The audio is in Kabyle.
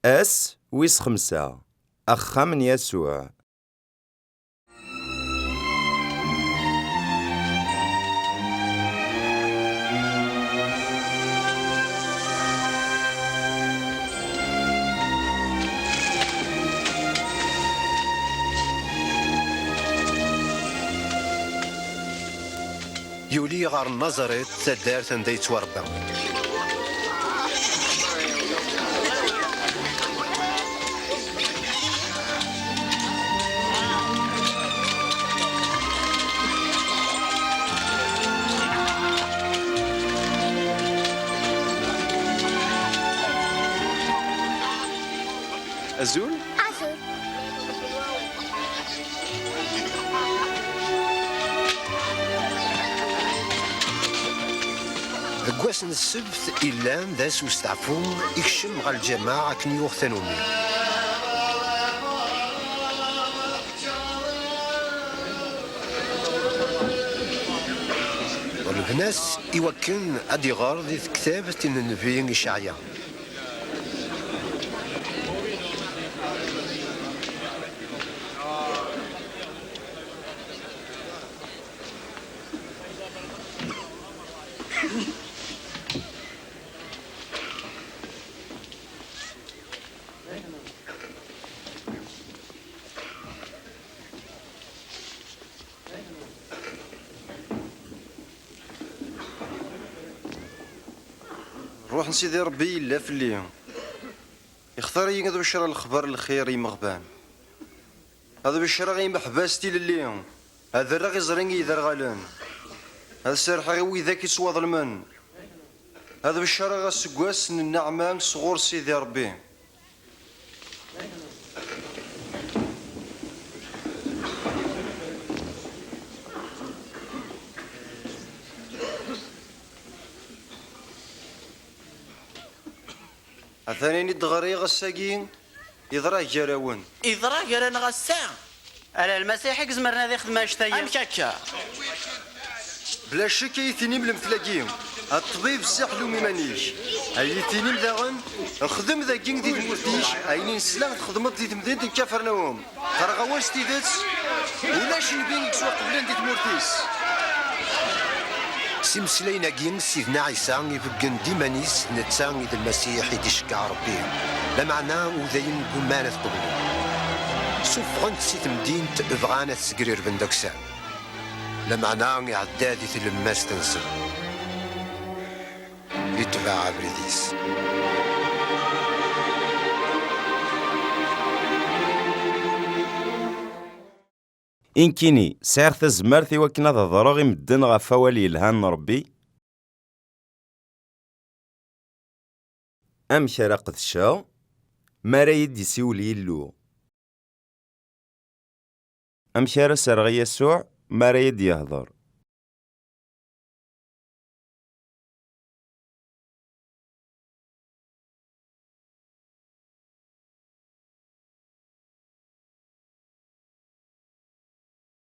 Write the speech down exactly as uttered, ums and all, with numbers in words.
Ass wis xemsa, axxam n Yasuɛ. Yuli ɣer Nazaret, taddart anda yettwarebba. Azul. Azul. Deg wass n ssebt illan d ass usteɛfu, ikcem ɣer lǧameɛ akken yuɣ tanumi. Ḍelben-as i wakken ad iɣer di tektabt n nnbi Iceɛya. Ṛṛuḥ n Sidi Ṛebbi yella fell-i. Ixtar-iyi ad becreɣ lexbar n lxir i yimeɣban. Ad becreɣ i yimeḥbas tilelli. Ad rreɣ iẓri i yiderɣalen. Ad serrḥeɣ i widak yettwaḍelmen. Ad becreɣ aseggas n nneɛma sɣur Sidi Ṛebbi. Atan ayen i d-ɣriɣ ass-agi, yeḍra gar-awen. Yeḍra gar-aneɣ ass-a? Ala Lmasiḥ i izemren ad ixdem annect-agi. Amek akka? Bla ccek ay tinim lemtel-agi, a ṭṭbib, sseḥlum iman-ik. Ay tinim daɣen, xdem dagi di tmurt-ik ayen i nesla txedmeḍ di temdint n Kafarnawum. Terɣa-wen s tidet, ulac nnbi i yettwaqeblen di tmurt-is. S imeslayen-agi, Sidna Ɛisa ibeggen-d iman-is, netta i d Lmasiḥ i d-iceggeɛ Ṛebbi. Lameɛna udayen gguman ad qeblen. Suffɣen-t si temdint, bɣan ad t-segrirben d akessar. Lameɛna iɛedda di tlemmast-nsen. Itbeɛ abrid-is. I nekkini, sɛiɣ tazmert i wakken ad hedṛeɣ i medden ɣef wawal yelhan n Ṛebbi? Amek ara qedceɣ mi ara yi-d-isiwel Yillu? Amek ara serreɣ i Yasuɛ mi ara yi-d-yehḍeṛ?